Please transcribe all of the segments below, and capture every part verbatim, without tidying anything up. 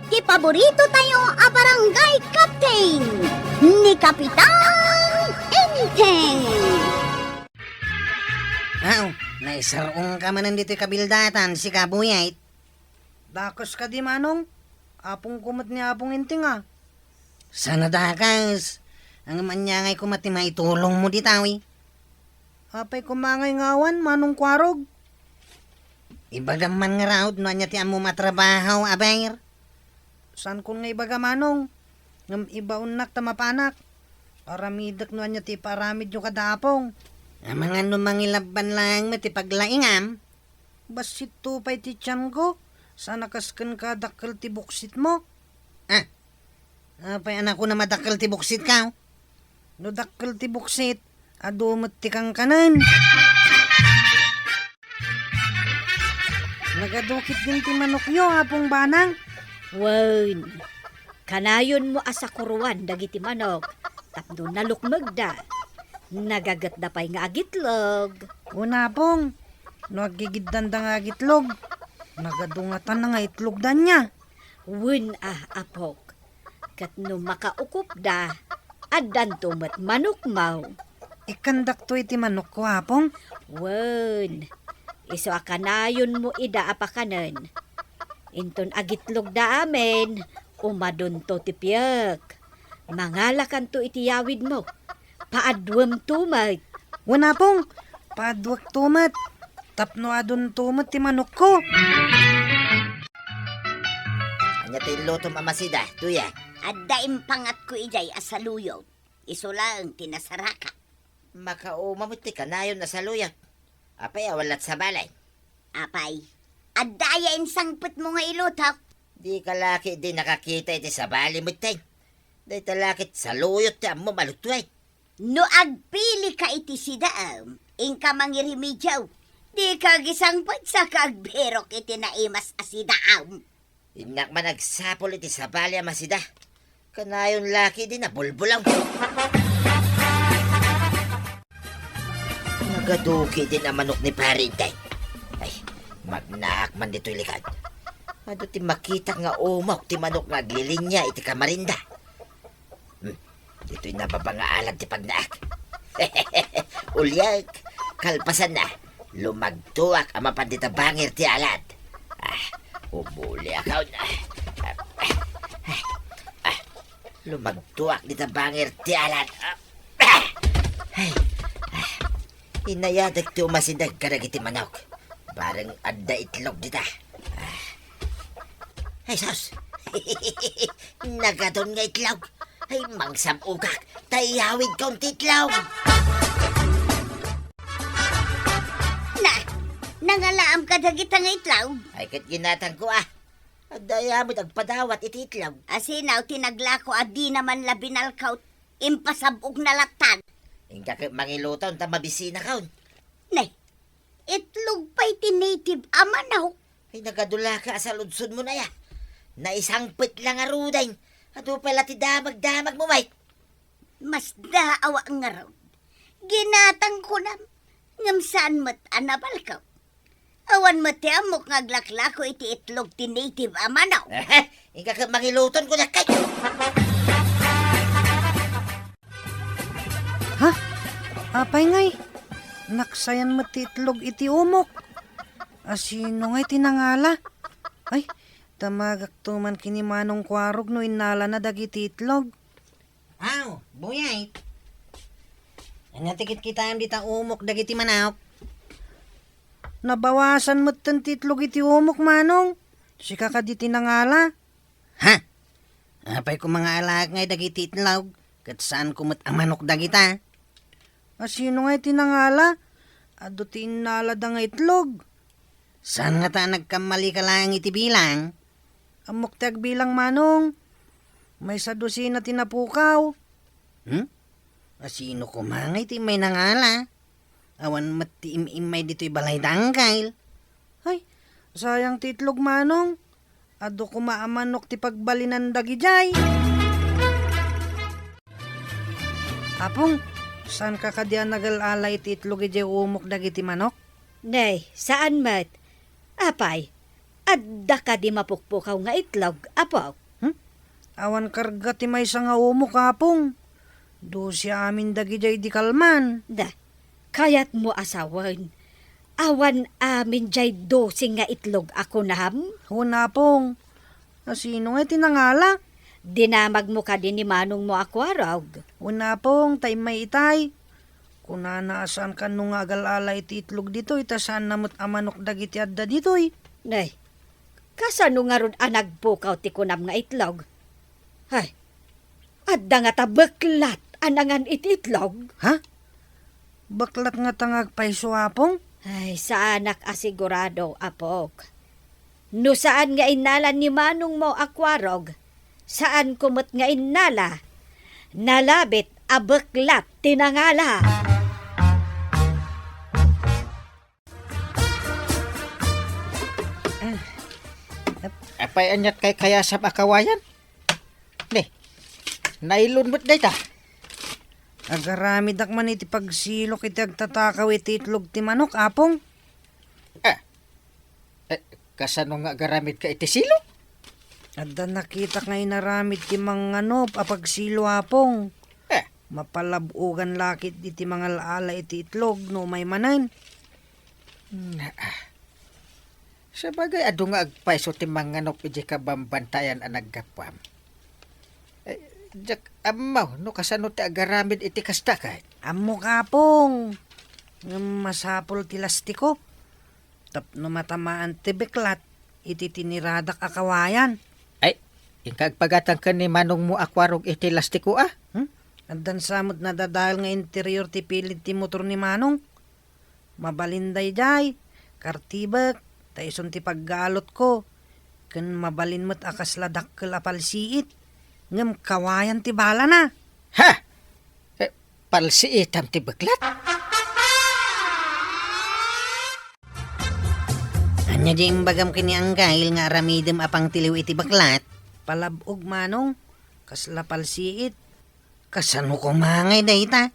Ti paborito tayo a barangay captain, ni Kapitan Enteng. Aw, naisar-ong ka manen ditoy kabildatan, sika, Buyait. Dakes kadi, Manong? Apongko met ni Apong Enteng, a. Saan a dakes? Ngem ania ngay koma ti maitulongmo dita, wi? Apay koma ngay nga awan, Manong Kuarog? Ibagam man ngarud no ania ti ammom a trabaho, aber. Saankon nga ibaga, Manong. Ngem ibaonnak ta mapanak. Aramidek no ania ti ipaaramidyo kada Apong. Amangan no mangilabban laeng met ti paglaingam. Bassitto pay ti tianko, saan a kas kenka a dakkel ti buksitmo. Ah, apay a kunam a dakkel ti buksitka? No dakkel ti buksit, adu met ti kankanen. Nagadu ketdin ti manokyo, Apong Banang? Wen, kanayonmo a sakuroan dagiti manok tapno nalukmegda. Nagagetda pay nga agitlog. Wen, Apong, no aggigiddanda nga agitlog, nagadu ngatan nga itlogda nia. Wen a, apok. Ket no makaukopda, addanto met manokmo. Ikkandakto iti manokko, Apong? Wen, isu a kanayonmo ida a pakanen. Inton agitlogda amin, umadunto ti piek. Mangalakanto iti yawidmo. Paaduemto met. Wen, Apong, paaduekto met. Tapno adunto met ti manokko. Ania ti illutom a masida, Tuya? Adda impangatko idiay a saluyot. Isu laeng ti nasaraka. Makauma met ti kanayon a saluyot. Apay, awan lat sabali? Apay, adda aya insangpetmo nga iluto? Dika la ketdi nakakita iti sabali metten. Dayta la ket saluyot ti ammom a lutuay. No agpilika iti sidaam, inka mangiremedio. Dika agisangpet saka agbirok iti naimas a sidaam. Innak man agsapul iti sabali a masida. Kanayon la ketdi nabulbulaw. Nagadu ketdin a manok ni Pari Enteng. Ay, magnaak man ditoy likad. Adu ti makitak nga umok ti manok nga aglilinia iti kamarinda. Hmm, ditoy nababa nga alad ti pagnaak. Uliak, kalpasanna, lumagtuak a mapan dita bangir ti alad. Ah, umuliak, ah. Ah, ah, lumagtuak dita bangir ti alad. Ah, ah, ay, ah. Inayadek ti umasideg kadagiti manok. Bareng adda itlog dita. Ah. Ay, sus! Nagadun nga itlog. Ay, mangsam-okak, ta iyawidkon ti itlog. Na, nangalaam kadagita nga itlog? Ay, ket ginatangko, a. Adda aya met agpadawat iti itlog. Asino ti naglako a dina man la binalkaw, impasab-okna latta? Inka ket mangiluton ta mabisinakon. Ne, itlog pay ti native a manok. Ay, nagadu la ket a saludsodmon aya. Naisangpet la ngaruden. Adu pay la ti damagdamagmo, Mike. Masdaaw ngarud. Ginatangko, ngem saan met a nabalkaw. Awan met ti ammok nga aglaklako iti itlog ti native a manok. Inka ket mangiluton, kunak kay. Ha? Apay ngay? Naksayan met ti itlog iti umok. Asino ngay ti nangala? Ay, damagakto man ken ni Manong Kuarog no innalana dagiti itlog. Aw, Buyait. Ania ti kitkitaem dita umok dagiti manok? Nabawasan metten ti itlog iti umok, Manong. Sika kadi ti nangala? Ha? Apay koma nga alaek ngay dagiti itlog, ket saanko met a manok dagita? Asino ngay ti nangala? Adu ti innalada nga itlog. Saan ngata a nagkammalika laeng iti bilang? Ammok ti agbilang, Manong. Maysa dosena ti napukaw. Hmm? Asino koma ngay ti immay nangala? Awan met ti im-immay ditoy balay da, Angkel. Ay, sayang ti itlog, Manong. Adu koma a manok ti pagbalinan dagidiay. Apong, saanka kadi a nagal-ala iti itlog idiay umok dagiti manok? Nay, saan met. Apay, Adda kadi mapukpukaw nga itlog, apok? Hmm? Awan karga ti maysa nga umok, apong. Dose amin dagidiay idi kalman. Da, kayatmo a sawen, awan amin diay dose nga itlog a kunam? Wen, apong. Asino ngay ti nangala? Dinamagmo kadi ni manongmo a kuarog? Wen, apong, ta immay itay. Kunana a saan kano nga agal-ala iti itlog ditoy, ta saanna met a manok dagiti adda ditoy. Nay, kasano ngarud a nagpukaw ti kunam nga itlog? Hay, adda ngata beklat a nangan iti itlog? Ha? Beklat ngata nga agpayso, apong? Ay, saanak a sigurado, apok. No saan nga innala ni manongmo a kuarog, saanko met nga innala. Nalabit a beklat ti nangala. Apay, aniat kaykayasam a kawayan? Ne, nailon met dayta. Agaramidak man iti pagsilok iti agtatakaw iti itlog ti manok, apong. Ah, eh, kasano nga agaramidka iti silok? Adda nakitak nga inaramid ti manganop a pagsilo, apong. Eh. Mapalab-ogan la ketdi ti mangal-ala iti itlog no umay manen. Naa. Sabagay, adu nga agpayso ti manganop idiay kabambantayan a naggapuam. Eh, diak ammo no kasano ti agaramid iti kasta ket. Ammok, apong. Ngem masapul ti lastiko tapno matamaan ti beklat iti tiniradak a kawayan. Ay, inka agpagatang ken ni manongmo a kuarog iti lastiko, a? Hmm? Addan sa met nadadael nga interior ti pilid ti motor ni manong. Mabalin daydiay, kartibek, ta isun ti paggalutko. Ken mabalin met a kasla dakkel a palsiit, ngem kawayan ti balana. Ha? Eh, palsiitam ti beklat? Ania diay imbagam ken ni Anggail nga aramidem a pangtiliw iti beklat? Palab-og, manong, kasla palsiit. Kasano koma ngay dayta?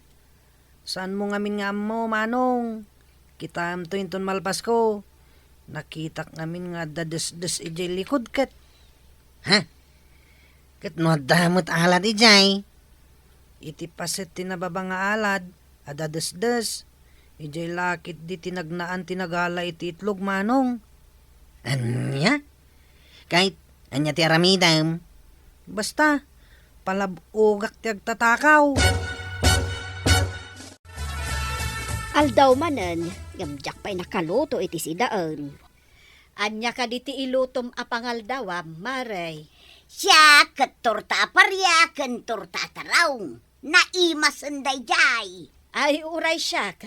Saanmo ngamin nga ammo, manong. Kitaemto inton malpasko. Nakitak ngamin nga adda desdes idiay likud ket. Ha? Ket no adda met alad idiay? Iti paset ti nababa nga alad, adda desdes. Idiay la ketdi ti nagnaan ti nagala iti itlog, manong. Ania? Ket ania ti aramidem? Basta, palab-ogak ti agtatakaw. Aldaw manen, ngem diak pay nakaluto iti sidaen. Ania kadi ti ilutom a pangaldawam, Mare? Siak ket torta a paria ken torta a tarong. Naimasen daydiay. Ay, uray siak.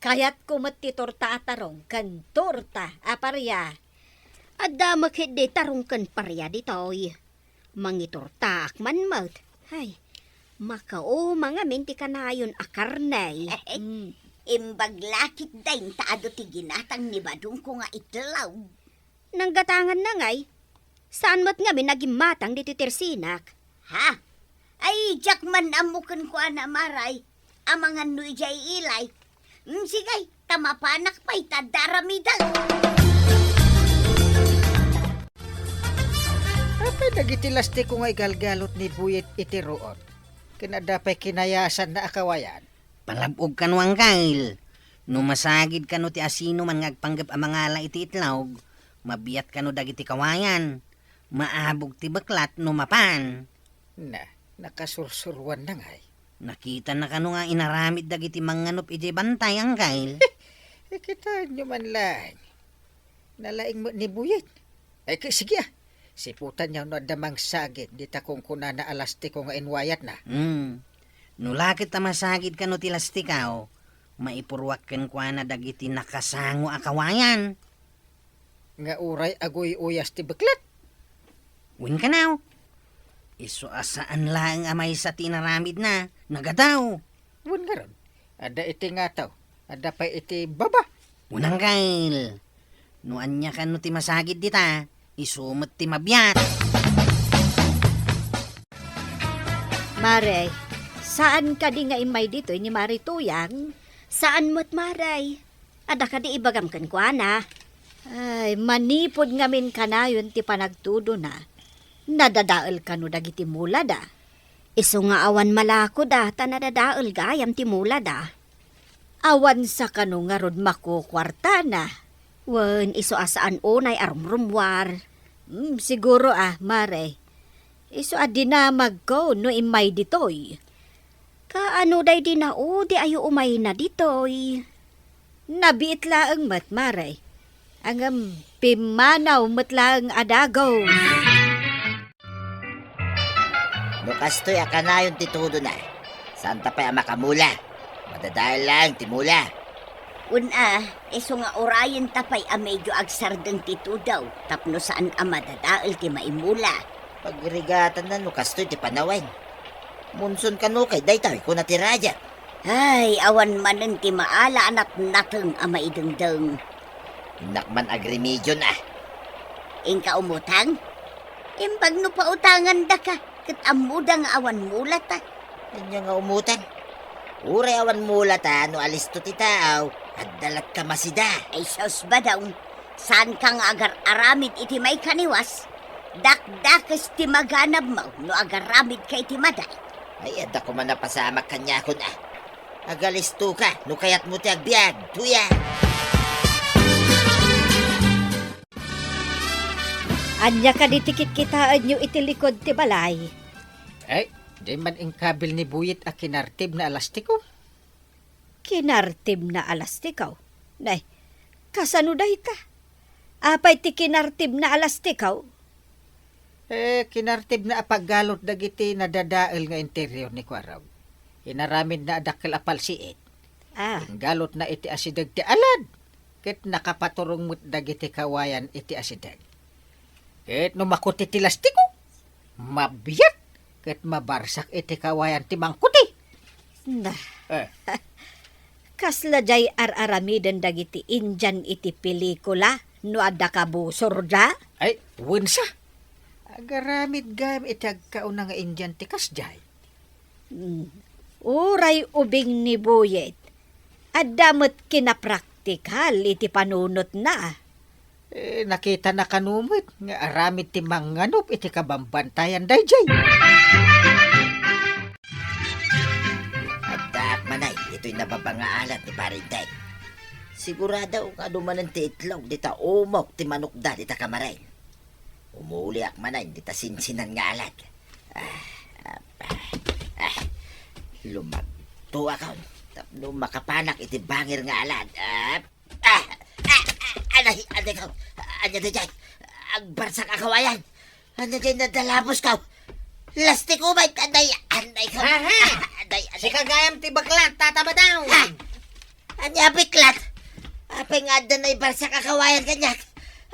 Kayatko met ti torta a tarong ken torta a paria. Adda met ketdi tarong ken paria ditoy. Mangitortaak man met. Ay, makauma ngamin ti kanayon a karne. Mm. Imbag la ketdin ta adu ti ginatang ni badongko nga itlog. Nanggatanganna ngay? Saan met ngamin a gimmatang ditoy tersinak? Ha? Ay, diak man ammo kenkuana, Maray. Amangan no idiay ilay. Mm, sige, ta mapanak pay ta adda aramidek. Apay dagiti lastiko nga igalgalot ni Buyet iti ruot? Ken adda pay kinayasanna a kawayan? Palab-og kano, Angkel. No masagid kano ti asino man nga agpanggep a mangala iti itlog, mabiat kano dagiti kawayan. Maabog ti beklat no mapan. Na, nakasursuruanna ngay. Nakitanna kano nga inaramid dagiti mangnganup idiay bantay, Angkel. Ikitaenyo man laeng. Nalaing met ni Buyet. Ay, ka-, sige, ah. Siputanyo no adda mangsagid dita kunkunana a lastiko nga inwayatna. Hmm. No la ket ta masagid kano ti lastikaw, maipuruak kenkuana dagiti nakasango a kawayan. Nga uray aguy-uyas ti beklat? Wen kanaw. Isu a saan laeng a maysa ti inaramidna, nagadaw. Wen ngarud, adda iti ngataw, adda pay iti baba. Wen, Angkel. No ania kano ti masagid dita, isu met ti mabiat. Mare, saan kadi nga immay ditoy ni Mare Tuyang? Saan met, Mare. Adda kadi ibagam kenkuana? Ay, manipud ngamin kanayon ti panagtudona, nadadael kano dagiti mulada? Isu nga awan malakoda ta nadadael gayam ti mulada. Awan sa kano ngarud makukuartana? Wen, isu a saan unay a rumrummuar. Hmm, siguro a, Mare. Isu a dinamagko no immay ditoy. Kaano daydi naudi a umayna ditoy? Nabiit laeng met, Mare. Ngem pimmanaw met laeng a dagos. No kastoy a kanayon ti tudona, saanta pay a makamula. Madadael laeng ti mula. Wen a, isu nga urayenta pay a medyo agsardeng ti tudo tapno saan a madadael ti maimula. Pagrigatanna no kastoy ti panawen. Monson kano kay daytoy, kuna ti radia. Ay, awan manen ti maala a natnateng a maidengdeng. Innak man agremediona. Inka umutang? Imbag no pautangandaka, ket ammoda nga awan mulata. Ania nga umutang? Uray awan mulata, no alisto ti tao, adda lattan masida. Ay sus, Badong, saanka nga agar-aramid iti maikaniwas? Dakdakes ti maganabmo no agaramidka iti madi. Ay, adda koma napasamak kaniakon a. Agalistoka no kayatmo ti agbiag, tuya. Ania kadi ti kitkitaenyo iti likod ti balay? Ay, diay man inkabil ni Buyet a kinartibna a lastiko. Kinartibna a lastiko? Nay, kasano dayta? Apay ti kinartibna a lastiko? Eh, kinartibna a paggalot dagiti nadadael nga interior ni Kuarog. Inaramidna a dakkel a palsiit. Ah. Inggalotna iti asideg ti alad, ket nakapaturong met dagiti kawayan iti asideg. Ket no makuti ti lastiko, mabiat ket mabarsak iti kawayan ti mangkuti. Nah. Eh. Kasla diay ar-aramiden dagiti Indian iti pelikula no adda kabusorda? Ay, wensa. Agaramid gayam iti agkauna nga Indian ti kasdiay. Hmm. Uray ubing ni Buyet, adda met kinapraktikal iti panunotna. Eh, nakitana kano met nga aramid ti manganup iti kabambantayan daydiay. Addaak manay ditoy nababa nga alad ni Pare Inday. Sigurado nga adu manen ti itlog dita umok ti manokda dita kamaren. Umuliak manen dita sinsinan nga alad. Ah, ah, ah, lumagtoakon tapno makapanak iti bangir nga alad. Ah, ah, ah, anay, anay ko. Ania daydiay? Agbarsak a kawayan. Ania diay nadalabosko? Lastiko met, anay, anay ko. Aha! Anay, anay. Sika gayam ti baklat, Tata Badong. Ha? Ania a baklat? Apay nga adda naibarsak a kawayan kaniak?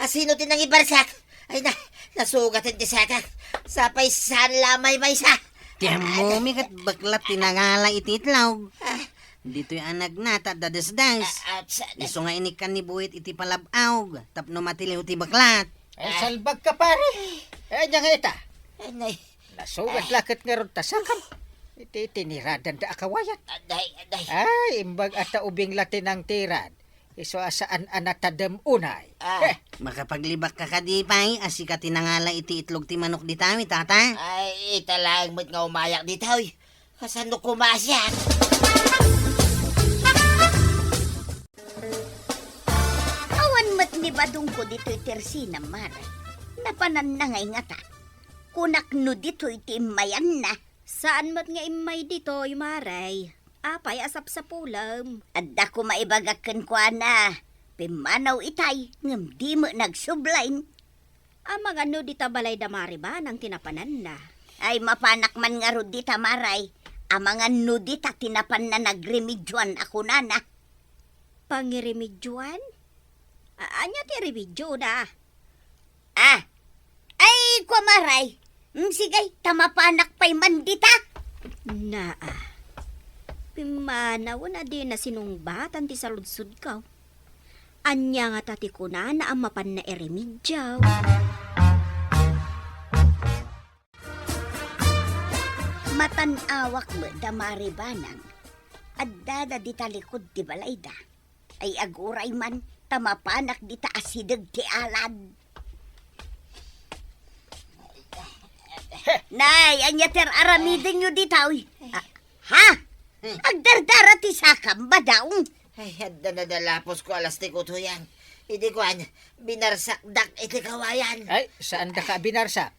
Asino ti nangibarsak? Ay na, nasugaten ti sakak. Sapay saan la a maymaysa. Ti ammomi ket baklat ti nangala iti itlog. Ah. Ditoy a nagnata, dadesdes. Ah, ah, sa- Isu nga inikkan ni Buyet iti palab-aw tapno matiliw ti baklat. Ay, ah, salbagka, pare. Ay, ania nga ita? Anay. Nasugat la ket ngarud ta sakam. Iti, iti niradanda a kawayan. Anay, anay. Ay, imbag a ta ubing la ti nangtirad. Isu a saan a natadem unay. Ah. Eh. Makapaglibakka kadi pay a sika ti nangala iti itlog ti manok dita, Tata? Ay, ita laeng met nga umayak dita, oy. Kasano koma a siak? Awan met ni Badongko ditoy tersina, Mare. Napananna nga ingata. Kunak no ditoy ti immayanna. Saan met nga immay ditoy, Mare. Apay a sapsapulem? Adda koma ibagak kenkuana. Pimmanaw itay, ngem di met nagsublain. Amangan no dita balay da Mare Banang ti napananna. Ay, mapanak man ngarud dita, Mare. Amangan no dita ti napanna nagremedioan a kunana. Pangiremedioan? A-, ania ti remediona? Ah! Ay, kua, Mare. Mm, sige, ta mapanak pay man dita. Naa. Pimmanawen a dina sinungbatan ti saludsodko. Ania ngata ti kunana a mapanna iremedio? Matan-awak met da Mare Banang. Addada dita likud ti balayda. Ay aguray man, ta mapanak dita asideg ti alad. Nay, ania ti ar-aramidenyo ditoy? Ah, ha? Agdardara ti sakam, Badong? Ay, adda nadalaposko a lastiko, Tuyang. Idi kuan, binarsakdak iti kawayan. Ay, saandaka a binarsak.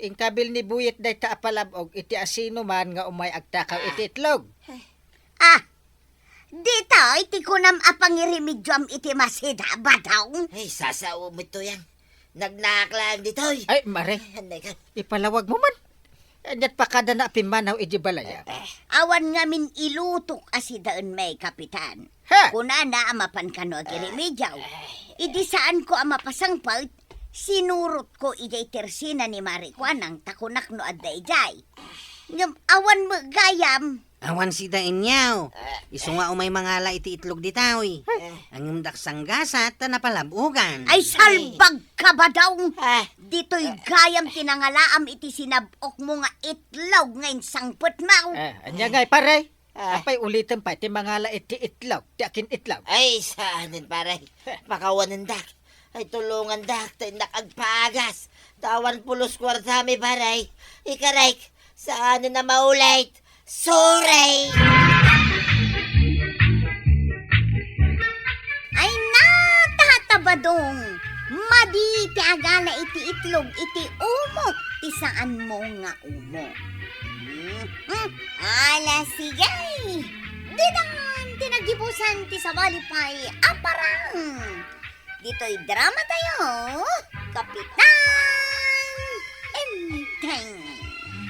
Inkabil ni Buyet dayta a palab-og iti asinoman nga umay agtakaw iti itlog. Ah, ditoy ti kunam a pangirimedioam iti masida, Badong? Ay, sasao met, Tuyang. Nagnaak laeng ditoy. Ay, Mare. Ay, anay ka. Ipalawag mo man. Aniat pakadana a pimmanaw iti balayam? Awan ngamin ilutok a sidaen, may Kapitan. Ha? Kunana a mapan kano agiremedio. Idi saanko a mapasangpet, sinurotko idiay tersina ni Mare Kuanang ta kunak no adda idiay. Ngem awan met gayam. Awan sidaenyo. Isu nga umay mangala iti itlog ditoy. Ngem dak sanggasat ta napalab-ogan. Ay, salbag ka, Badong! Ditoy gayam ti nangalaam iti sinab-okmo nga itlog nga insangpetmo. Eh, ania ngay, pare? Apay, ulitem pay ti mangala iti itlog, ti akin-itlog? Ay, saanen, pare. Pakawanendak. Ay, tulongandak, ta innak agpaagas. Ta awan pulos kuartami, pare. Ikarek, saanen a maulit. Sorry! Ay, natatabadong! Madi ti agala iti itlog iti umok ti saanmo nga umok. Mhm. Ala, sige! Ditan ti nagibusan ti sabali pay a parang. Ditoy drama tayo, Kapitan Enteng.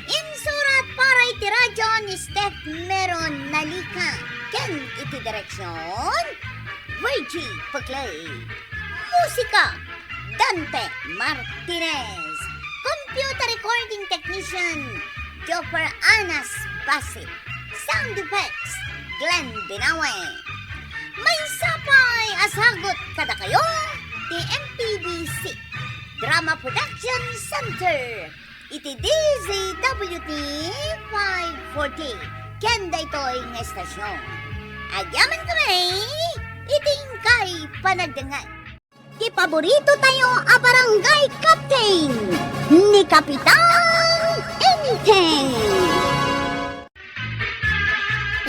Insurat para iti radyo ni Steph Meron Nalica. Ken iti direksyon, Virgie Paglae. Musika, Dante Martinez. Computer recording technician, Jopper Anas Basit. Sound effects, Glenn Binawe. Maysa pay a sagut kadakayo ti M P B C Drama Production Center iti D Z W T five forty ken daytoy nga estasion. Agyaman kami iti inkay panagdengngeg. Ti paborito tayo a barangay captain, ni Kapitan Enteng.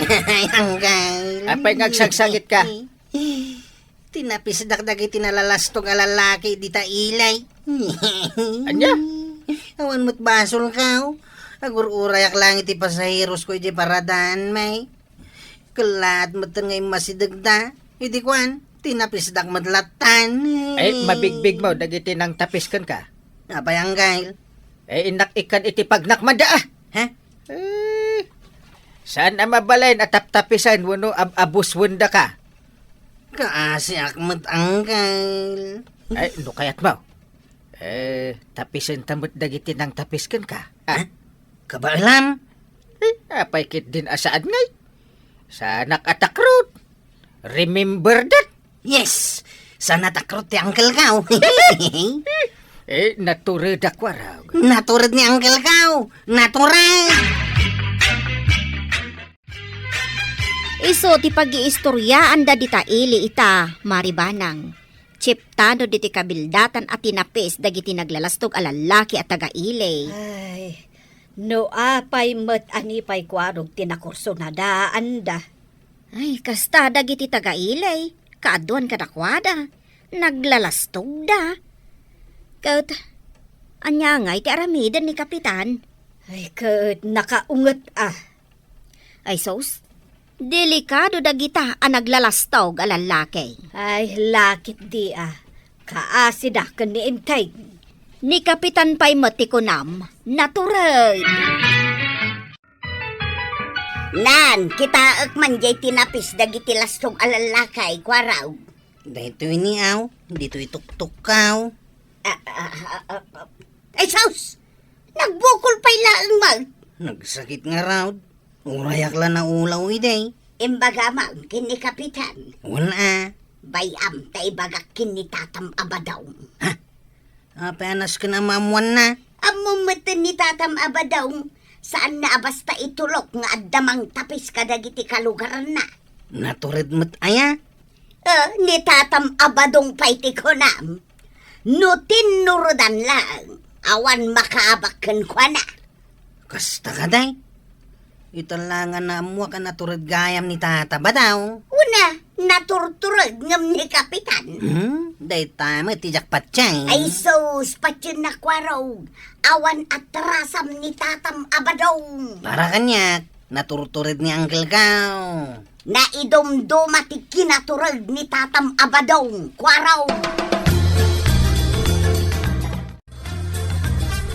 Ay, Anggal. Apay nga agsagsangit ka? Tinapisdak dagiti nalalastog a lalaki dita ilay. Ania? Awan met basolko. Agur-urayak lang iti pasaherosko iti paradaan, may. Kellaat metten nga immasidegda. Idi kuan, tinapisdak met lattan. Ay, mabigbigmo dagiti nangtapis kenka. Apay, Anggal? Eh, innak ikkan iti pagnakmada, ah. Ha? Eh, saan a mabalin a taptapisen wenno ab-, abuswendaka? Kaasiak met, Anggal. Ay, no kayatmo. Eh, tapisenta met dagiti nangtapis kenka. Ah? Ha? Kabaelam? Eh, apay ketdin a saan ngay? Saanak a takrot. Remember that? Yes! Saan a takrot ti uncle ko. Eh, natured a kuarog. Natured ni uncle ko. Natured! Isu ti pagiistoriaanda dita ili ita, Mari Banang. Chiptano diti kabildatan a tinapis dagiti naglalastog a lallaki a taga-ili. Ay, no apay met a ni pay kuarog ti nakursunadaanda. Ay, kasta dagiti taga-ili, kaaduan kadakuada, naglalastogda. Ket, ania ngay ti aramiden ni Kapitan? Ay, ket nakaunget a. Ay sus, delikado dagita a naglalastog a lallaki. Ay, lakit di a. Kaasida ken ni Enteng. Ni Kapitan pay met ti kunam, natured. Nan, kitaek man jay tinapis dagiti lastog a lallaki, kuarog. Daytoy ni aw, ditoy tuktukkaw. Ah, ah, ah, ah, ah. Ay, sus! Nagbukol pay laeng man. Nagsakit ngarud. Urayak la naulaw idi. Imbagam ken ni Kapitan. Wen a. Bay-am ta ibagak ken ni Tatam a Badong. Ha? Apay a nasken a maammuanna? Ammom metten ni Tatam a Badong, saanna a basta itulok nga adda mangtapis kadagiti kalugaranna. Natured met aya? Ah, ni Tatam a Badong pay ti kunam. No tinnuredan laeng, awan makaabak kenkuana. Kasta kadi? Ita la nga naammuak a natured gayam ni Tata Badong. Una, naturtureg ngem ni Kapitan. Hmm? Dayta met ti diak patien. Ay sus, patien na Kuarog. Awan atrasam ni Tatam a Badong. Para kaniak, naturtured ni Uncle Kao. Naidumduma ti kinatureg ni Tatam a Badong, Kuarog.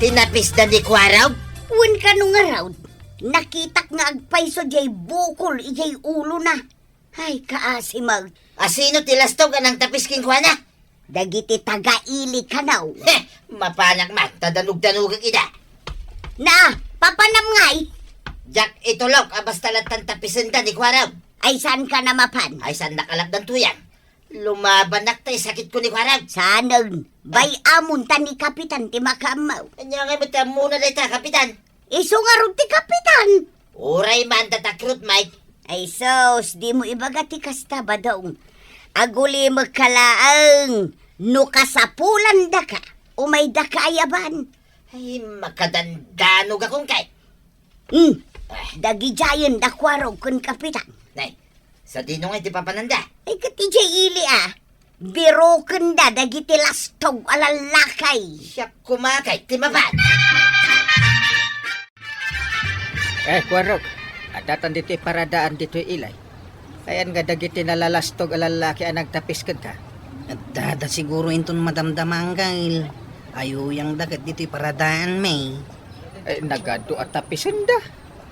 Tinapisda ni Kuarog? Wen kano ngarud, nakitak nga agpayso diay bukol idiay ulona. Ay, kaasimek. Asino ti lastog a nangtapis kenkuana? Dagiti taga-ili kano. Heh, mapanak man, ta danugdanugek ida. Na, papanam ngay? Diak itulok a basta lattan tapisenda ni Kuarog. Ay, saan ka na mapan? Ay, saan nakalapdan tuyan? Lumabanak ta isakitko ni Kuarog. Saanen, bay-amon ta ni Kapitan ti makaammo. Ania ngay met ti ammona dayta, Kapitan? Isu ngarud ti Kapitan. Uray man ta takrot, Mike. Ay sus, dimo ibaga ti kasta, Badong. Agulimekka laeng no kasapulandaka, umaydaka a yaban. Ay, makadandanogakon kay. Hmm. Ah. Dagidiayen da Kuarog ken Kapitan. Nay, sadino ngay ti papananda? Ay, ket idiay ili a. Birukenda dagiti lastog a lallaki. Siak koma kay ti mapan. Eh, Kuarog, addatan ditoy paradaan ditoy ilay. Ayan nga dagiti nalalastog a lallaki a nagtapis kenka. Addada siguro inton madamdama, Anggail. Ayuyangda ket ditoy paradaan, May. Eh, nagadu a tapisenda.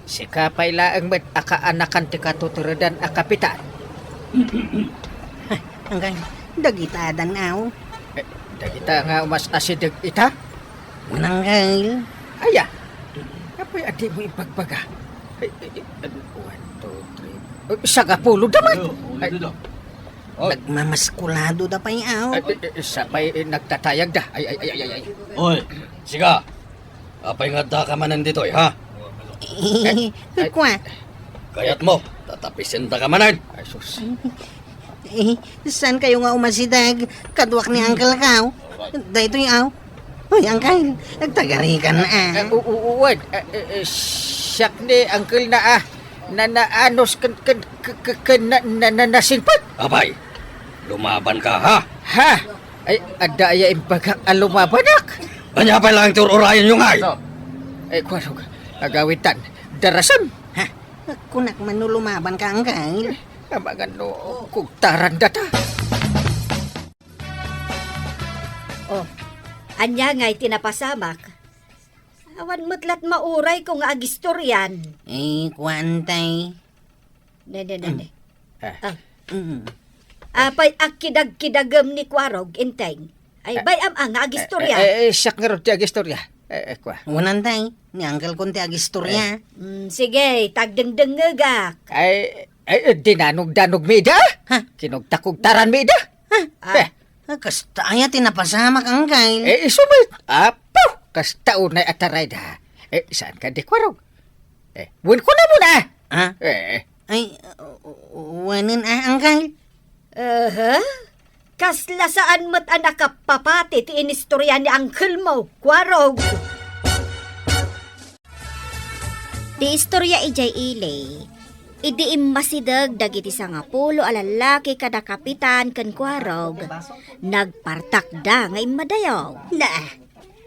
Sika pay laeng met a kaanakan ti katuturedan a kapitan. Anggail, dagita adan aw? Eh, dagita nga umas-asideg ita? Mananggail. Aya? Apay a dimo imbagbaga? Ay, ay, ay, ano, one, two, three. Eh, sangapulo da man. Ay, nagmamaskulado da pay aw. Ay, ay, ay, sa pay, eh, nagtatayag da. Ay, ay, ay, ay, ay. Oy, sika. Apay nga addaka manen ditoy, ha? Eh, kua. Kayatmo, tatapisendaka manen. Ay, sus. Eh, saan kayo nga umasideg? Kaduak ni Uncle Kao. Daytoy aw. Hoy, Uncle, nagtagarikan na, ah. Eh, u-, u-, uwan. Eh, eh, eh, siak ni Uncle na, ah. Na, naanos ken, ken, ken, ken, na, na, na, nasingpet. Apay, lumabanka, ha? Ha? Ay, adda aya imbagak a lumabanak? Ania pay laeng ti ur-urayenyo ngay? No. Ay, kuanog, agawitan, darasem. Ha? Kunak man no lumabanka, Uncle. Amangan no kugtaran data. Oh, ania ngay ti napasamak? Awan met lat maurayko nga agistorian. Eh, kuan tay. Ne, ne, ne, ne. Ah. Ah. Mm. Apay, akidagkidagem ni Kuarog, Enteng. Ay, bay-am a nga agistorya. Eh, eh, eh, siak ngarud ti agistorya. Eh, eh, kua. Unan tay, ni uncle kon ti agistorya. Eh. Mm, sige, tagdengdengngegak. Ay, ay, eh, dinanogdanog mi ida? Ha? Kinugtakugtaran mi ida? Ha? Ah. Eh. Ah, kasta aya ti napasamak, uncle. Eh, isu met. Apo, kasta unay a tarayda. Eh, saan ka di Kuarog? Eh, wen kuna muna. Ah? Eh, eh. Ay, uh, uh, wanen, ah, uncle? Aha. Kasla saan met a nakapapati ti inistorya ni uncle mo, Kuarog. Ti istorya idiay ili, idi immasideg dagiti sangapulo a lallaki kada kapitan ken Kuarog, nagpartakda nga immadayaw. Na,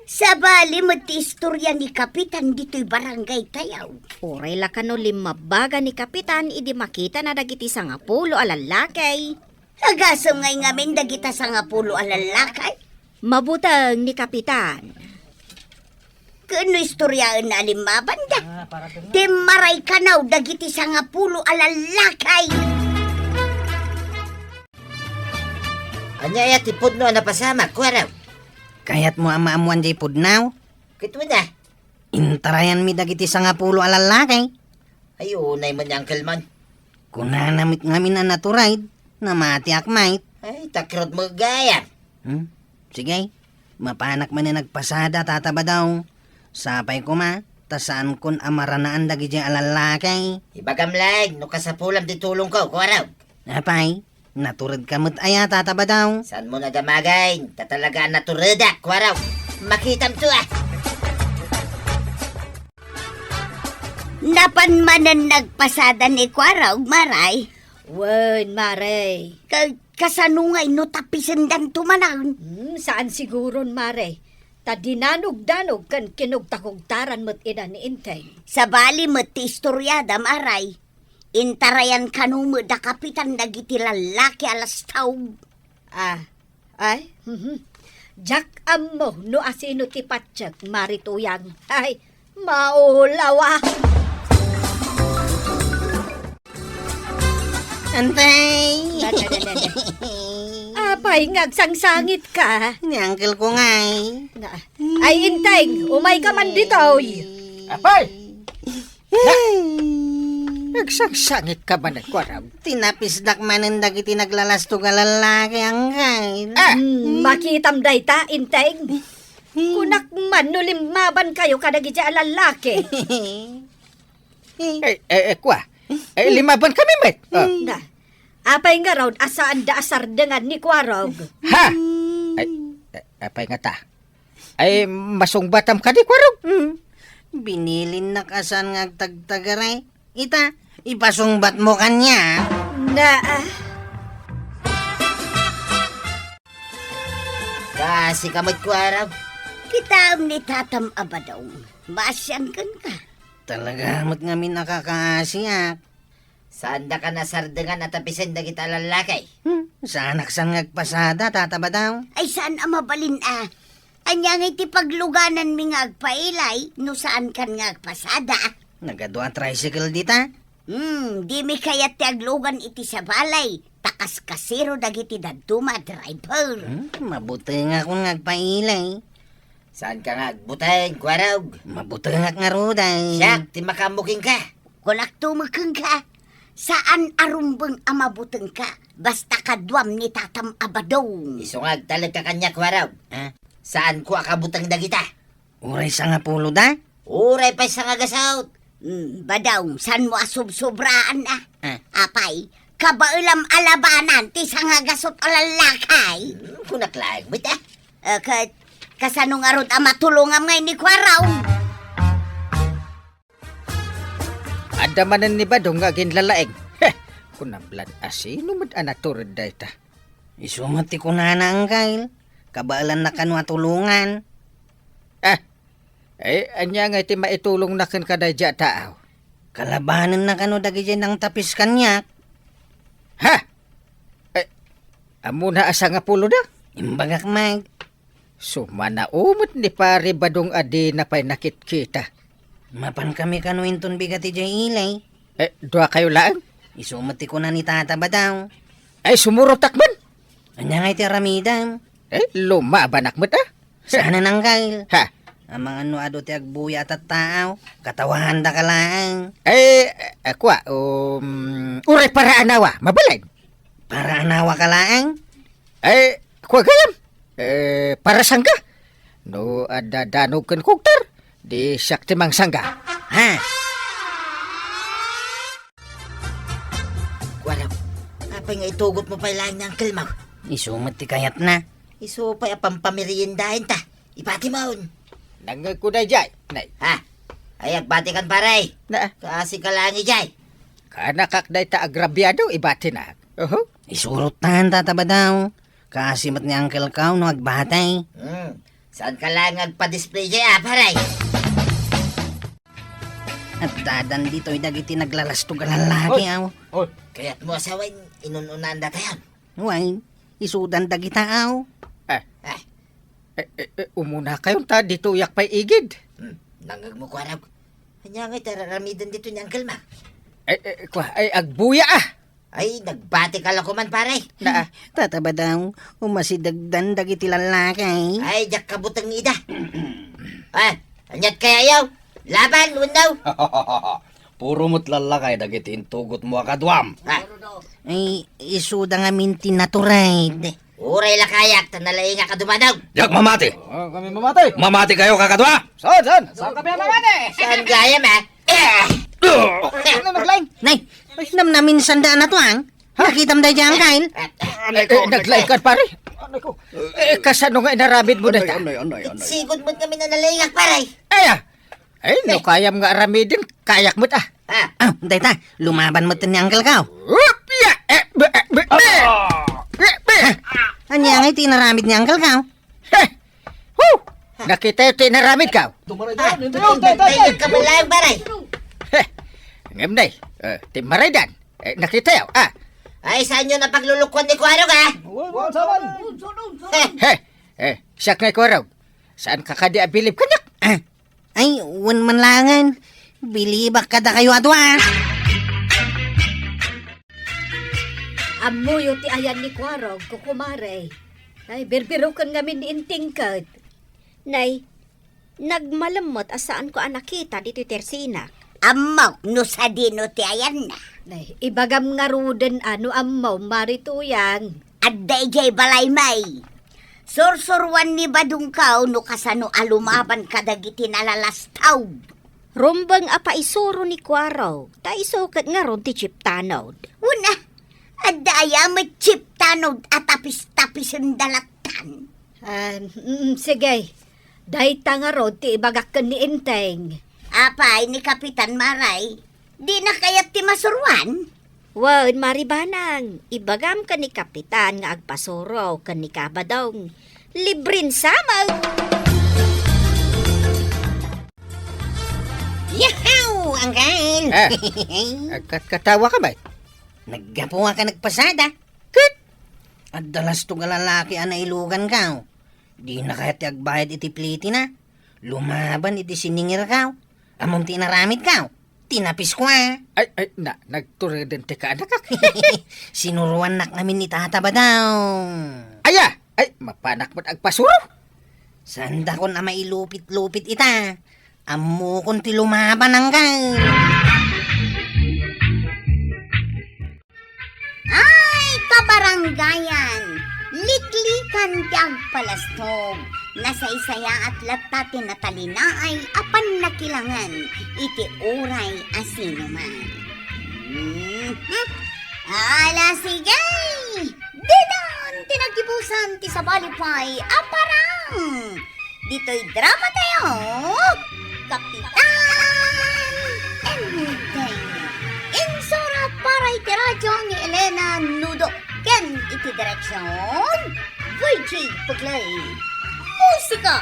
sabali met ti istorya ni Kapitan ditoy barangay tayo. Uray la kano limmabaga ni Kapitan idi makitana dagiti sangapulo a lallaki. Agasem ngay ngamin dagita sangapulo a lallaki? Mabuteng ni Kapitan. Ken no istoryaenna a limmabanda, timmaray kanaw dagiti sangapulo a lallaki. Ania aya ti pudno a napasamak, Kuarog? Kayatmo a maammuan diay pudno? Ket wen a. Intarayanmi dagiti sangapulo a lallaki. Ay, unay man ni Uncle man. Kunana met ngamin a natured, namatiak met. Ay, takrot met gayam. Hmm? Sige, mapanak manen agpasada, Tata Badong. Sapay koma, ta saankon a maranaan dagidiay a lallaki. Ibagam laeng no kasapulam ti tulongko, Kuarog. Apay, Natured ka met aya, Tata Badaw? Saan mo nadamagay? Ta talaga a naturedak, Kuaraw. Makitam to, ah. Napan manen nagpasada ni Kuaraw, Maray? Wen, Maray. Ka-, kasano ngay no tapisendan to manen? Hmm, saan siguron, Maray. Ta dinanogdanog ken kinugtakugtaran met ida ni Inteng. Sabali met ti istoriada, Maray. Intarayan kano met da kapitan dagiti lallaki a lastaw. Ah, ay, mhm. Diak ammo no asino ti patiek, Mari Tuyang. Ay, maulaw, ah. Antay! Dada, dada, dada. Apay nga agsangsangitka? Ni uncle ko ngay. Na, ay, Inteng, umayka man ditoy. Apay! Ay! Nagsangsangitka manen, Kuaraw? Tinapisdak manen dagiti naglalastog a lallaki, uncle. Ah! Hmm, makitam dayta, Inteng. Kunak man no limmabankayo kadagiti a lallaki. Eh, eh, eh, kua. Eh, limaban kami met. Oh. Na, apay ngarud a saanda a sardengan ni Kuaraw? Ha? Ay, eh, apay ngata? Ay, masungbatam kadi, Kuaraw? Hmm. Binilinnak a saan nga agtagtagaray. Ita, ipasungbat mo kaniak. Na, ah. Kaasi ka met, Kuaraw. Kitaem ni Tatam a Badong. Maasian kenka. Talaga met ngamin a kakaasiak. Saandaka a sardengan a tapisen dagita a lallaki? Hmm, saanak san nga agpasada, Tata Badaw. Ay, saan a mabalin a. Ania ngay ti paglugananmi nga agpailay no saankan nga agpasada? Nagadu a tricycle dita? Hmm, dimi kayat ti aglugan iti sabali, ta kaskasero dagiti dadduma a driver. Hmm, mabutengakon nga agpailay. Saanka nga agbuteng, Kuaraw? Mabutengak ngarud ay. Siak ti makaammo kenka. Kunakto met kenka, saan a rumbeng a mabutengka, basta kaduam ni Tatam a Badong. Isu nga agtalekka kaniak, Kuaraw. Ha? Saanko a kabuteng dagita. Uray sangapulo da? Uray pay sangagasut. Hmm, Badong, saanmo a subsubraan a? Ah. Apay, kabaelam a labanan ti sangagasut a lallaki. Hmm, kunak laeng met, ah. Eh, ka-, kasano ngarud a matulongam ngay ni Kuaraw? Adda manen ni Badong nga aginlalaing. Heh, kunam lan a sino met a natured dayta. Isu met ti kunana, Angkel. Kabaelanna kano a tulongan. Ah, eh, ania ngay ti maitulongna kenka daydiay a tao? Kalabanenna kano dagidiay nangtapis kaniak. Ha? Eh, ammona a sangapulo da? Imbagak met. Sumanao met ni Pari Badong a dina pay nakitkita. Mapankami kano inton bigat idiay ili. Eh, duakayo laeng? Isu met ti kuna ni Tata Badaw. Ay, sumurotak man. Ania ngay ti aramidem? Eh, lumabanak met, ah. Saan a nanggail? Ha? Amangan no adu ti agbuya a tattaaw, katawandaka laeng. Eh, eh, kua, um, uray para anawa, mabalin. Para anawa ka laeng? Eh, kua gayam? Eh, para sangga? No adda danog ken kugtar, di siak ti mangsangga. Ha? Kuarog, apay nga itugot mo pay laeng ni Uncle Mau? Isu met ti kayatna. Isu pay a pampameriendaen ta. Ibati mon. Nangngegko daydiay, nay. Ha? Ay, agbatikan, pare. Na? Kaasi ka laeng idiay. Kanakak dayta agrabiado, ibatinak. Oho. Isurot tan, Tata Badaw. Kaasi met ni Uncle Kao no agbati. Hmm. Saan ka laeng agpa-display diay, ah, pare? Addadan ditoy dagiti naglalastog a lallaki, aw. Oy. Kayat mo asawen, inun-unaanda tayon. Wen, isudan dagita, aw. Eh. Eh. Eh, eh, eh, umunakayon ta, ditoyak pay igid. Hmm, nangngeg mo, Kuarog. Ania ngay ti ar-aramiden ditoy ni Uncle Mau? Eh, eh, kua, ay, agbuya, ah. Ay, nagbati ka la koman, pare. Na, Tata Badaw, umasidegdan dagiti lallaki. Ay, diak kabuteng ida. Ah, aniat kayayo? Laban, wenno? Puro met lallaki dagiti intugot mo a kaduam. Ah. Ay, isuda ngamin ti natured. Uray la kayak, ta nalaingak a dumadog. Diak mamati. Oh, kami mamati. Mamati kayo, kakadua? Saan, saan? Saan kami mamati? Saan gayam, ah? Eh! Ano naglaing? Nay, namnaminsanda a natuang? Ha? Nakitam dayta, Uncle? Eh, eh, naglaingka, pare. Anay ko. Eh, kasano nga inaramidmo dayta? Anay, anay, anay. Sigud met ngamin a nalaingak, pare. Aya! Ay, no kayam nga aramiden, kayak met, ah. Ah. Ah, dayta, lumaban met ni Uncle ko. Whoop! Ya! Eh, be, eh, be, be! Ah! Be, be! Ania ngay ti inaramid ni Uncle ko? Heh! Woo! Nakitayo ti inaramid ko. Tumaray daan, Ah, hindi. Tayo, tayo, tayo, tayo. Kabalaan, pare. Heh! Ngem, nay, eh, ti maraydan. Eh, nakitayo, ah. Ay, saanyo napaglulukuan ni Kuarog, ah? Wan, wan, saman. Heh! Heh! Eh, siak nga Kuarog. Saanka kadi abilib kaniak? Ah. Ay, wen man laengen. Bilibak kadakayo a dua. Ammoyo ti ayan ni Kuarog, kukumare. Ay, birbiroken ngamin ni Enteng ket. Nay, nagmalem met a saanko a nakita ditoy tersinak. Ammok no sadino ti ayanna. Nay, ibagam ngaruden a no ammom, Mari Tuyang. Adda idiay balay, May. Sursuroan ni Badongko no kasano a lumaban kadagiti nalalastaw. Rumbeng a paisuro ni Kuarog, ta isu ket ngarud ti chip tanod. Wen a, adda aya met chip tanod a tapis-tapisen da lattan? Ah, mm, sige. Dayta ngarud ti ibagak ken ni Enteng. Apay ni Kapitan Maray? Dina kayat ti masuroan? Wen, Mari Banang, ibagam ken ni Kapitan nga agpasuro ken ni Kabadong. Libren sa met! Yahoo, Uncle! Ah, agkatkatawa ka, bay? Naggapu ka nagpasada. Ket adda lasto nga lalaki a nailugan ka. Dina kayat ti agbayad iti plitina. Lumaban iti siningir ka. Ammom ti inaramid ka. Tinapis ko, ah. Ay, ay, na, nagtureden ti kaanakak. Sinuruannak ngamin ni Tata Badong. Aya! Ay, mapanak met agpasuro. Saandakon a mailupit-lupit ita. Ammokon ti lumaban, Uncle. Ay, kabarangayan! Liklikan ti agpalastog. Nasaysayaat latta ti natalinaay a pannakilangan iti uray a sinuman. Mhm. Ala, sige! Ditan ti naggibusan ti sabali pay a parang! Ditoy drama tayo, Kapitan Enteng. Insurat para iti radyo ni Elena Nudo ken iti direksyon, Virgie Puglay. Musika,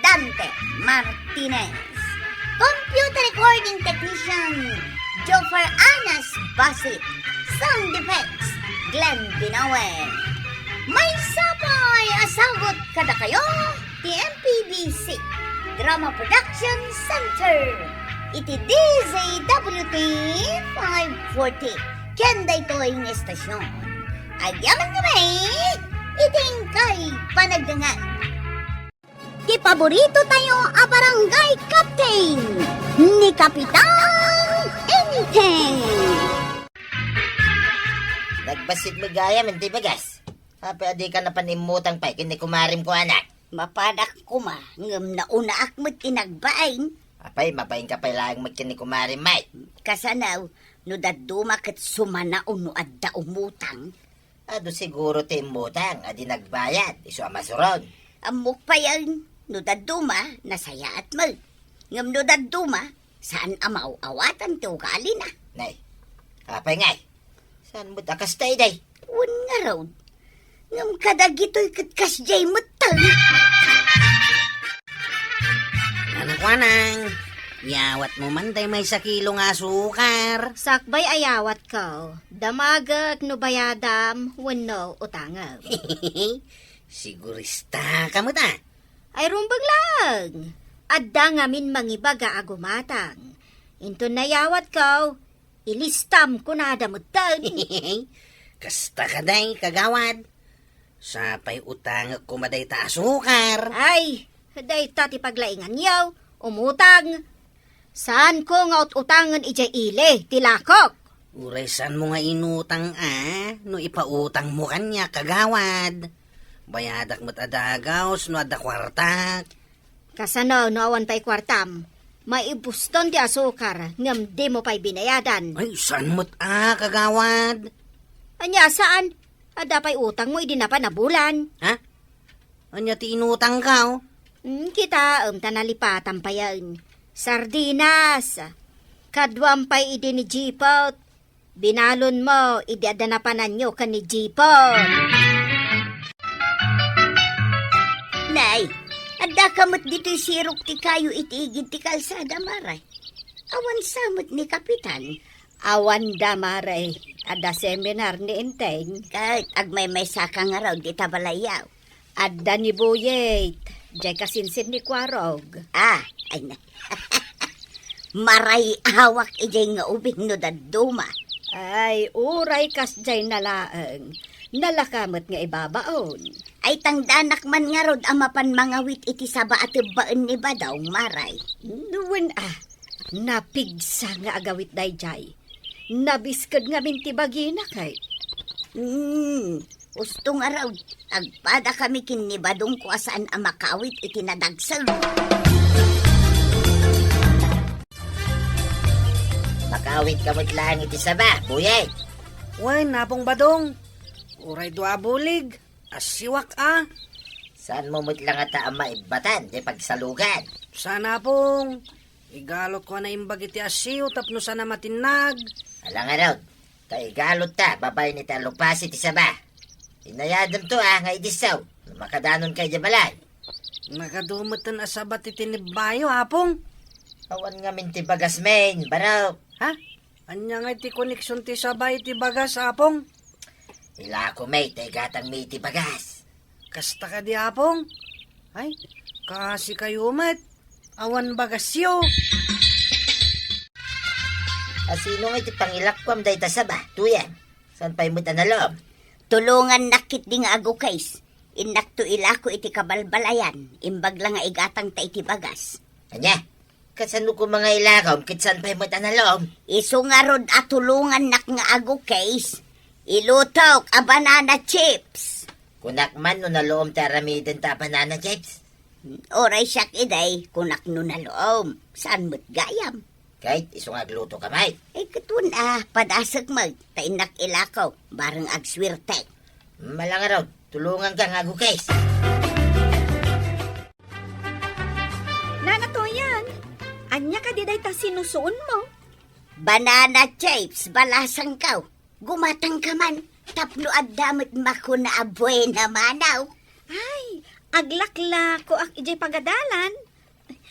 Dante Martinez. Computer recording technician, Joffer Anas Basit. Sound effects, Glenn Binawe. Maysa pay a sagut kadakayo ti M P B C Drama Production Center iti D Z W T five forty. Ken daytoy nga estasyon, agyaman kami iti inkay panagdengngeg. Ti paborito tayo a barangay captain, ni Kapitan Enteng. Nagbassit met gayam iti bagas. Apay a dika napan immutang pay ken ni kumarim ko, anak? Mapanak koma, ngem naunaak met ti nagbain. Apay, mabainka pay laeng met ken ni kumarim, May. Kasano, no dadduma ket sumanaw no adda umutang? Adu siguro ti immutang a di nagbayad, isu a masuron. Ammok payen, no dadduma, nasayaat met. Ngem no dadduma, saan a maaw-awatan ti ugalina. Nay, apay ngay? Saan met a kasta, iday? Wen ngarud. Ngem kadagitoy ket kasdiay metten. Nanakuanang, yawatmo man tay maysa kilo nga asukar. Sakbay a yawatko, damagek no bayadam wenno utangem. Sigurista ka met, a. Ay, rumbeng laeng. Adda ngamin mangibaga a gumatang. Inton nayawatko, ilistam kunada metten. Kasta kadi, kagawad. Sapay utangek koma dayta asukar. Ay, dayta ti paglainganyo. Umutang. Saanko nga ut-utangen idiay ili ti lakok. Uray saanmo nga inutang a, no ipautangmo kaniak, kagawad. Bayadak met a dagaws no adda kuartak. Kasano no awan pay kuartam? Maibuston ti asukar, ngem dimo pay binayadan. Ay, saan met a, kagawad? Ania saan? Adda pay utangmo idi napan a bulan. Ha? Ania ti inutangko? Hmm, kitaem ta nalipatan payen. Sardinas. Kaduam pay idi ni Jipot. Binalonmo idi adda napananyo ken ni Jipot. Nay, adda ka met ditoy sirok ti kayo iti igid ti kalsada, Mare. Awan sa met ni Kapitan. Awan da, Mare. Adda seminar ni Enteng. Ket agmaymaysa ka ngarud ita balayyo. Adda ni Buyet. Diay kasinsin ni Kuarog. Ah, ay na. Maray-awak idiay nga ubing no dadduma. Ay, uray kasdiay na laeng. Nalaka met nga ibabaon. Ay, tangdanak man ngarud a mapan mangawit iti saba a tebbaen ni Badong, Maray. Wen a, napigsa nga agawit daydiay. Nabisked ngamin ti bagina kay. Hmm, usto ngarud, agpadakami ken ni Badongko a saan a makawit iti nadagseng. Makawit ka met laeng iti saba, Buyet. Wen, Apong Badong. Uray dua a bulig. Asiwak a. Saanmo met la ngata a maibbatan ti pagsalugan? Saan, Apong. Igalotko a naimbag iti asiw tapno saan a matinnag. Ala ngarud, ta igalotta babaen iti alupasi ti saba. Inayademto a nga idisso no makadanonka idiay balay. Nagadu metten a saba ti tinebbayo, Apong. Awan ngamin ti bagasmi, barok. Ha? Ania ngay ti koneksion ti saba iti bagas, Apong? Ilako met ta igatangmi iti bagas. Kasta kadi, Apong? Ay, kaasi kayo met. Awan bagasyo. A sino ngay ti pangilakuam dayta saba, Tuyang? Saan pay met a nalom? Tulongannak ketdi nga agukis. Innakto ilako iti kabalbalayan, imbag la nga igatangta iti bagas. Ania? Kasano koma nga ilakom ket saan pay met a nalom? Isu ngarud a tulongannak nga agukis, ilutok a banana chips. Kunak man no nalom ti aramidenta a banana chips. Uray siak idi, kunak no nalom. Saan met gayam? Ket isu nga agluto ka met. Eh, ket wen a, padasek met, ta innak ilako, bareng agsuerte. Ala ngarud, tulonganka nga agukis. Nana Toyan, ania kadi dayta sinusuonmo? Banana chips, balasangko. Gumatangka man, tapno adda met makuna a buena mano. Ay, aglaklakoak idiay pagadalan.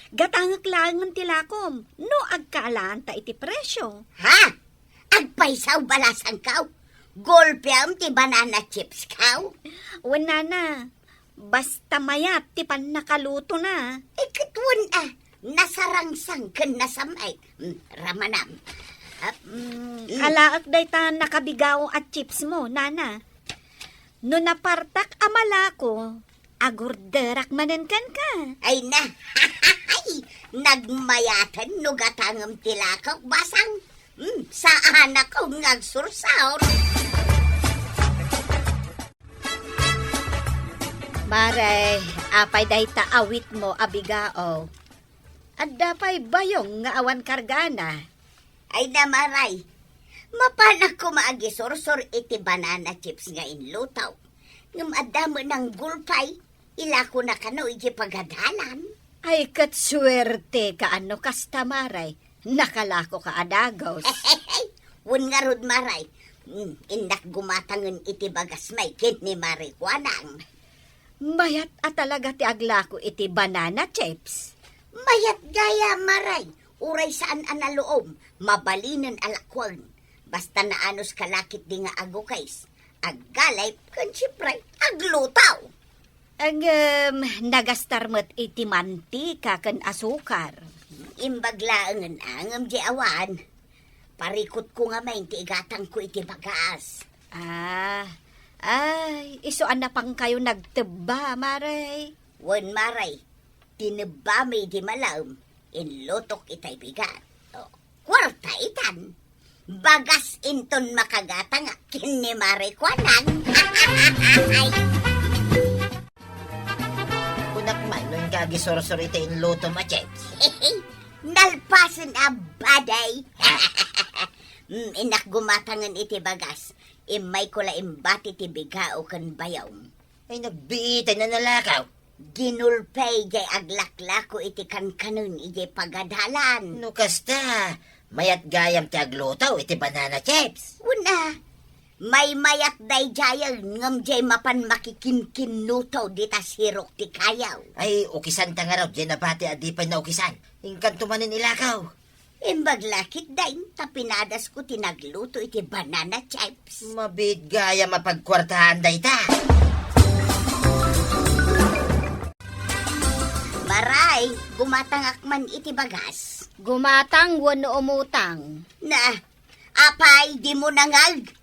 Gatangek laengen ti lakom, no agkaalaanta iti presio. Ha? Agpayso, balasangko? Gulpiam ti banana chipsko? Wen, nana, basta mayat ti pannakalutona. Eh, ket wen a, nasarangsang ken nasamay. Mm, ramanam. Ah, mm, mm. Alaek dayta nakabigao a chipsmo, nana. No napartak a malako, agorderak manen kenka. Ay na, nagmayaten no gatangem ti lakok, basang. Hmm, saanakon nga agsursor. Mare, apay dayta awitmo a bigao? Adda pay bayong nga awan kargana? Ay na, Maray, mapanak koma agisursor iti banana chips nga inluto. Ngem adda met nanggulpay, ilakona kano iti pagadalan. Ay, ket suerteka no kasta, Maray. Nakalakoka a dagus. Wen ngarud, Maray. Mm, innak gumatangen iti bagasmi ken ni Mare Kuanang. Mayat a talaga ti aglako iti banana chips. Mayat gayam, Maray. Uray saan a nalom, mabalinen a lakuan. Basta naanos ka la ketdi nga agukis, aggalip, ken siempre, agluto. Ngem, nagastar met iti mantika ken asukar. Imbag laengen a ngem di awan. Parikutko ngamin ti igatangko iti bagas. Ah, ay, isu a napangkayo nagtebba, Mare. Wen, Mare, tinebbami di malem, inlutok itay bigat. O, kuarta itan. Bagas inton makagatangak ken ni Mare Kuanang. Kunak man, no inka agisursor iti inlutom a chips. Nalpasen a baday. Mm, innak gumatangen iti bagas. Immayko la imbati ti bigao ken bayom. Ay, nagbiitay na nalakaw. Ginulpay jay aglaklako iti kankanen idiay pagadalan. No kasta, mayat gayam ti agluto iti banana chips. Una, maymayat daydiayen ngem jay mapan makikinkinnuto dita sirok ti kayaw. Ay, ukisanta ngarud jay nabati a di pay naukisan. Inkanto manen ilakaw. Imbag la ketdin ta pinadasko ti nagluto iti banana chips. Mabiit gayam a pagkuartaan dayta. Maray, gumatangak man iti bagas. Gumatang wenno umutang? Na, apay, dimo nangag?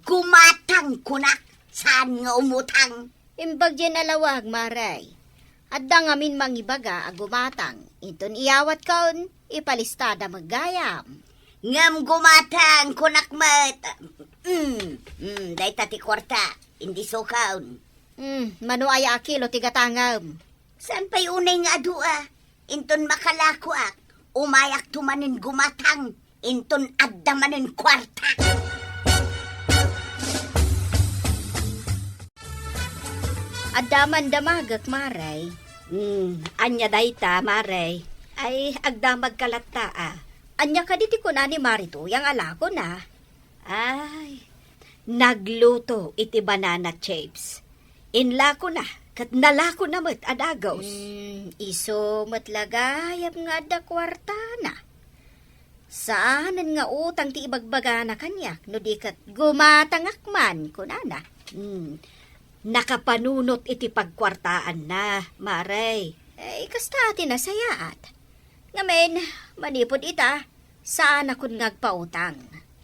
Gumatang kunak, saan nga umutang? Imbag jay nalawag, Maray. Adda ngamin mangibaga a gumatang, inton iyawatkon, ipalistada met gayam. Ngem gumatang, kunak met. Mm, mm, dayta ti kuarta, indisukon. Mm, mano aya a kilo ti gatangem? Saan pay unay nga adu a? Inton makalakoak, umayakto manen gumatang. Inton adda manen kuarta. Adda man damagek, Maray. Hmm, ania dayta, Maray? Ay, agdamagka latta a. Ania kadi ti kuna ni Mari Tuyang a lakona? Ay, nagluto iti banana chips. Inlakona, ket nalakona met a dagus. Hmm, isu met la gayam nga adda kuartana. Saanen nga utang ti ibagbagana kaniak, no di ket gumatangak man, kunana. Hmm. Nakapanunot iti pagkuartaanna, Maray. Eh, kasta ti nasayaat. Ngamin, manipud ita, saanakon nga agpautang.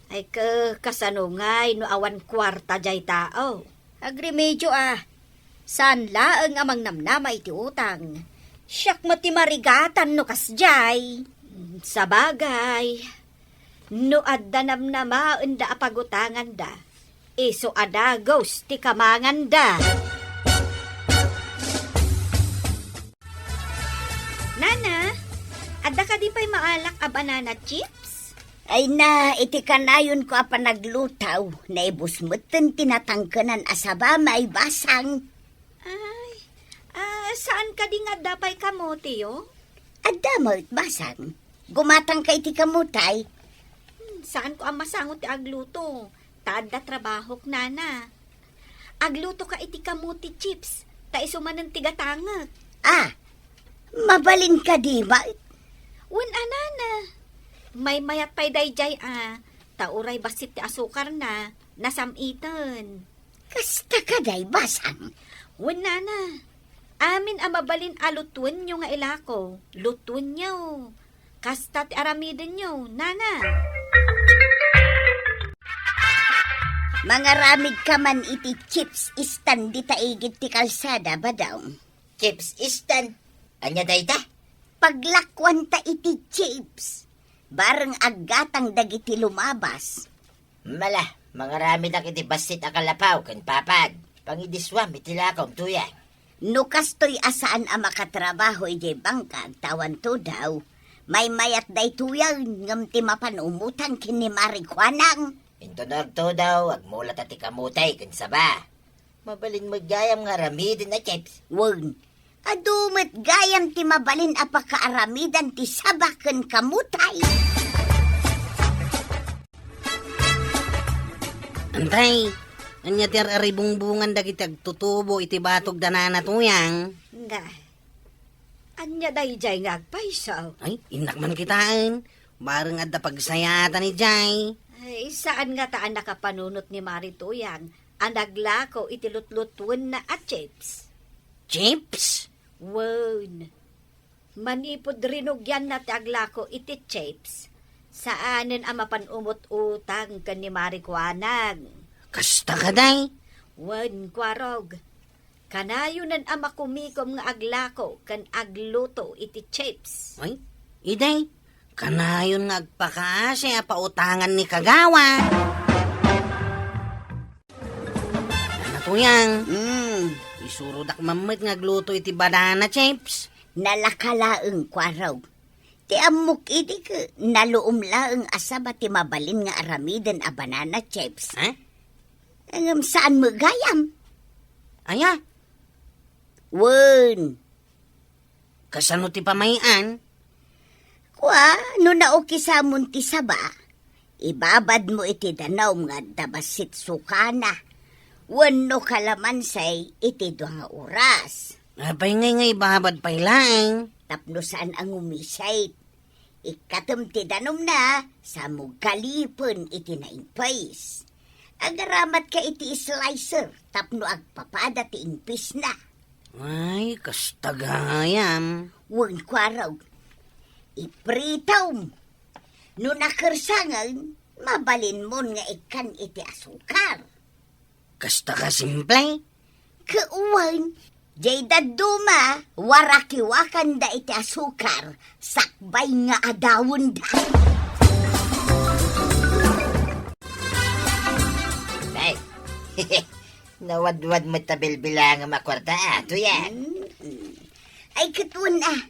Ay, ke-, kasano ngay no awan kuarta jay tao? Agremedio a, saan laeng a mangnamnama iti utang. Siak met ti marigatan no kasjay. Sabagay, no adda namnamaenda a pagutanganda, isu a dagus ti kamanganda. Nana, adda kadi pay maalak a banana chips? Ay na, iti kanayonko a panagluto, naibus metten ti natangkenan a saba, maibasang. Ay, ah, saan kadi nga adda pay kamoteyo? Adda met, basang. Gumatangka iti kamote. Hmm, saanko a masango ti agluto, ta adda trabahok, nana. Aglutoka iti kamote chips, ta isu manen ti gatangek. Ah, mabalin kadi met? Wen a, nana. Maymayat pay daydiay a, ta uray bassit ti asukarna, nasam-iten. Kasta kadi, basang? Wen, nana. Amin a mabalin a lutuenyo nga ilako, lutuenyo. Kasta ti aramidenyo, nana. Mangaramidka man iti chips stand dita igid ti kalsada, Badong. Chips stand? Ania dayta? Paglakuanta iti chips. Bareng aggatang dagiti lumabas. Mala, mangaramidak iti bassit a kalapaw ken papag. Pangidisuam iti lakom, Tuyang. No kastoy a saan a makatrabaho idiay bangka agtawanto daw, maymayat daytoyen ngem ti mapan umutang ken ni Mari Kuanang. Inton agto daw, agmulata ti kamote ken saba. Mabalin met gayam nga aramiden a chips. Wen, adu met gayam ti mabalin a pakaaramidan ti saba ken kamote. Antay, ania ti ar-aribungbungan dagiti agtutubo iti batog da Nana Tuyang? Nga, ania daydiay nga agpayso? Ay, innak man kitaen. Bareng adda pagsayaatan idiay. Ay, saan ngata a nakapanunot ni Mari Tuyang a naglako iti lutlutuenna a chips? Chips? Wen. Manipud rinugianna ti aglako iti chips, saanen a mapan umut-utang ken ni Mari Kuanang. Kasta kadi? Wen, Kuarog. Kanayonen a makumikom nga aglako ken agluto iti chips. Ay, idi, kanayon nga agpakaasi a pautangan ni Kagawad. Nana Tuyang, mm, isurodak man met nga agluto iti banana chips. Nalaka laeng, Kuarog. Ti ammok idi ket naluom laeng a saba ti mabalin nga aramiden a banana chips. Ha? Ngem saan met gayam? Aya? Wen. Kasano ti pamay-an? Kua, no naukisamon ti saba, ibabadmo iti danum nga adda bassit sukana, wenno kalamansay iti dua nga oras. Apay ngay nga ibabad pay laeng? Tapno saan a ngumisit. Ikkatem ti danumna, sa mo galipen iti naimpis. Agaramatka iti slicer tapno agpapada ti impisna. Ay, kasta gayam. Wen kuarog, ipritom. No nakersangen, mabalinmon nga ikkan iti asukar. Kasta ka simple? Ket wen, jay dadduma, warakiwakanda iti asukar, sakbay nga adawenda. Ay, nawadwad met ta bilbilangem a kuarta, a, tuyan. Mm-mm. Ay, ket wen, a,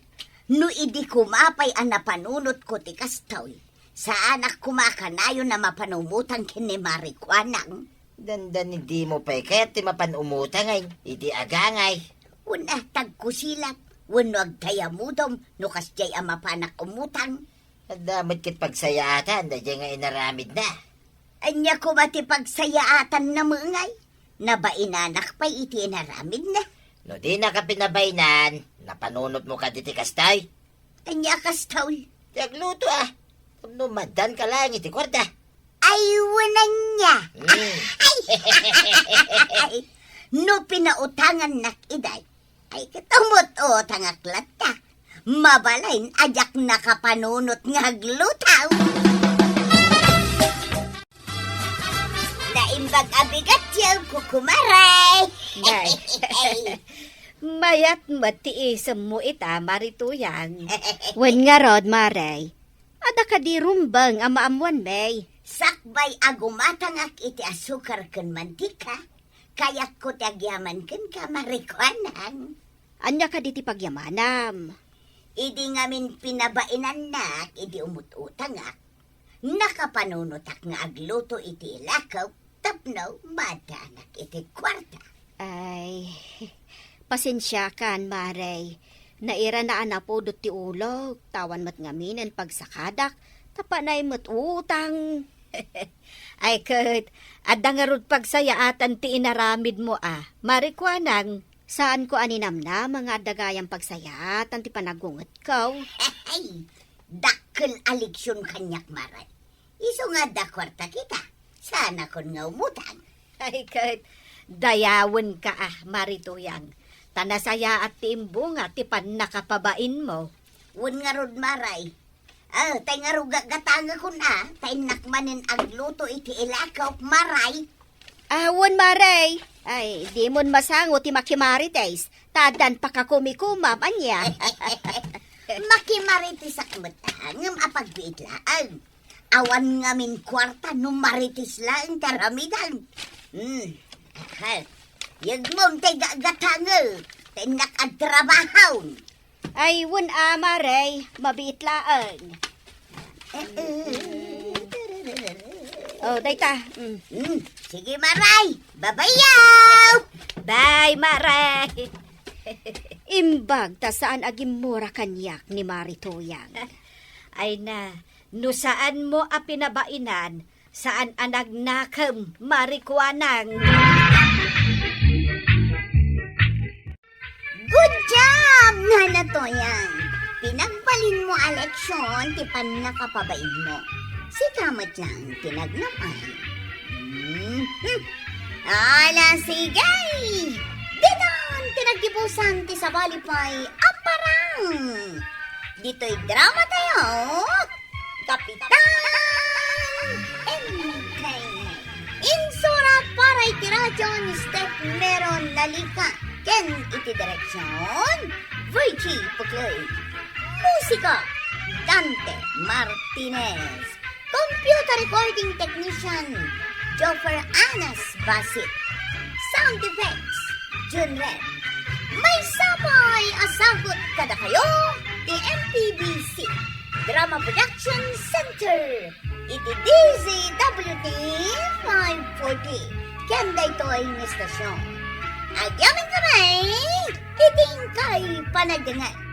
no idi koma pay a napanunotko ti kastoy, saanak koma kanayon a mapan umutang ken ni Mari Kuanang. Dandani dimo pay kayat ti mapan umutang, ay, idi agangay. Wen, a, tagkusilak, wenno agdayamudom no kasdiay a mapanak umutang. Adda met ket pagsayaatan daydiay nga inaramidna. Ania koma ti pagsayaatanna met ngay? Nabainanak pay iti inaramidna. No dinaka pinabainan, napanunotmo kadi ti kastoy? Ania kastoy? Ti agluto, a. Tapno maaddaanka laeng iti kuarta. Ay, wen ania. Mm. Ay, no pinautangannak idiay, ay, ket umut-utangak latta. Mabalin a diak nakapanunot nga agluto. Naimbag a bigatyo, kukumaray. Nay. Mayat met ti isemmo ita, Mari Tuyang. Wen ngarud, Mari, adda kadi rumbeng a maammuanmi? Sakbay a gumatangak iti asukar ken mantika, kayatko ti agyaman kenka, Mari Kuanang. Ania kadi ti pagyamanam? Idi ngamin pinabainannak idi umut-utangak, nakapanunotak nga agluto iti ilakok tapno maaddanak iti kuarta. Ay, pasensiakan, Mari. Nairana a napudot ti ulok, ta awan met ngaminen pagsakadak, ta panay met utang. Ay ket, adda ngarud pagsayaatan ti inaramidmo a, Mari Kuanang. Saanko a ninamnama nga adda gayam pagsayaatan ti panaggungetko. Ay, dakkel a leksion kaniak, Mari. Isu nga adda kuartak ita, saanakon nga umutang. Ay ket, dayawenka a, Mari Tuyang, ta nasayaat ti imbunga ti pannakapabainmo. Wen ngarud, Mari. Ah, tay ngarud gatgatangekon a, ta innak manen agluto iti ilakok, Mari. Ah, wen, Mari. Ay, dimon masango ti makimarites, ta addan pakakumikumam, ania? Makimaritesak met a, ngem apagbiit laeng. Awan ngamin kuarta no marites laeng ti aramidem. Hmm. Aha. Yegmom tay gatgatangek, ta innak agtrabahon. Ay, wen a, Mari, mabiit laeng. Oh, dayta. Mm. Hmm, sige, Mari. Babayaw! Bye, Mari. Imbag ta saan a gimmura kaniak ni Mari Tuyang. Ay na, no saanmo a pinabainan, saan a nagnakem, Mari Kuanang. Good job, Nana Tuyang! Pinagbalinmo a leksion ti pannakapabainmo. Sika met laeng ti nagnapan. Mhm. Ala, sige! Ditan ti naggibusan ti sabali pay a parang! Ditoy drama tayo, Kapitan Enteng. Insurat para iti radyo ni Steph Meron Nalica ken iti direksyon, Virgie Puclay. Musika, Dante Martinez. Computer recording technician, Joffer Anas Basit. Sound effects, Jun Red. Maysa pay a sagut kadakayo ti M P B C Drama Production Center iti D Z W T five forty, ken daytoy nga estasion. Agyamankami iti inkay panagdengngeg.